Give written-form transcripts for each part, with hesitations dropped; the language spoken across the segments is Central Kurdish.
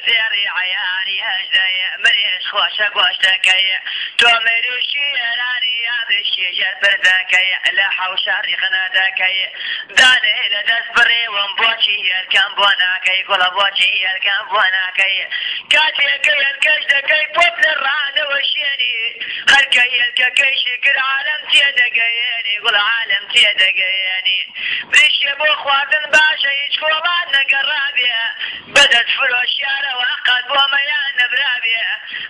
زێڕی عەیاری هەژدەیە مریش خۆشە گۆشتەکەی تۆ مریشکی ئێرانی یا مریشکی ژێر پردەکەی لە حەوشە ڕیخنە دەکەی دانەی لە دەست بڕیوم بۆچی هێلکەم بۆ ناکەی گوڵە بۆچی هێلکەم بۆ ناکەی کاتێ کە هێلکەش دەکەی پۆپ لە ڕانەوە شێنی هەر کە هێلکەکەیشی کرد عالەم تێدەگەیەنی گوڵە عالەم تێدەگەیەنی مریشکێ بۆ خواردن باشە هیچ کۆڵان نەگەڕابێ بە دەست فرۆشیارەوە قەت بۆ مەیان نەبرابێ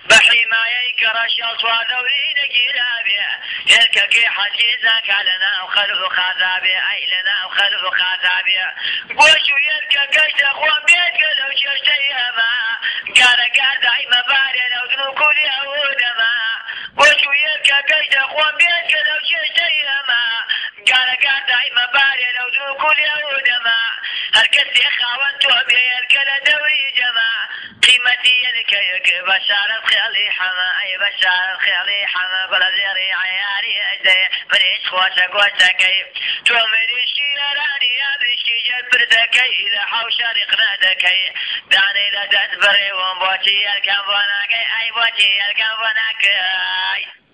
بە حیمایەی کەڕەشێڵ چواردەوری نەگیرابێ هێلکەکەی حەزی زاکا لە ناو خەل و خازابێ ئەی لە ناو خەل و خازابێ گۆشت و هێلکەکەش دەخۆم بێجگە لەو چێشتەی هەمە گارە گار دایمە بارێ لەو دنوک و لێو و دەمە گۆشت و هێلکەکەش دەخۆم بێجگە لەو چێشتەی هەمە گارە گار دایمە بارێ لەو دنوک و لێو و دەمە هەر کەسێ خاوەن تۆ بێ هێلکە لە دەوری جەمە قیمەتی هێلکەیەک بە شارەت خێڵی حەمە ئەی بە شارەت خێڵی حەمە گوڵە زێڕی عەیاری ئەژدەی مریشک خۆشە گۆشتەکەی تۆ مریشکی ئێرانی یا مریشکی ژێر پردەکەی لە حەوشە ڕیقنە دەکەی دانەی لە دەست بڕیوم بۆچی هێلکەم بۆ ناکەی ئەی بۆچی هێلکەم بۆ ناکەی.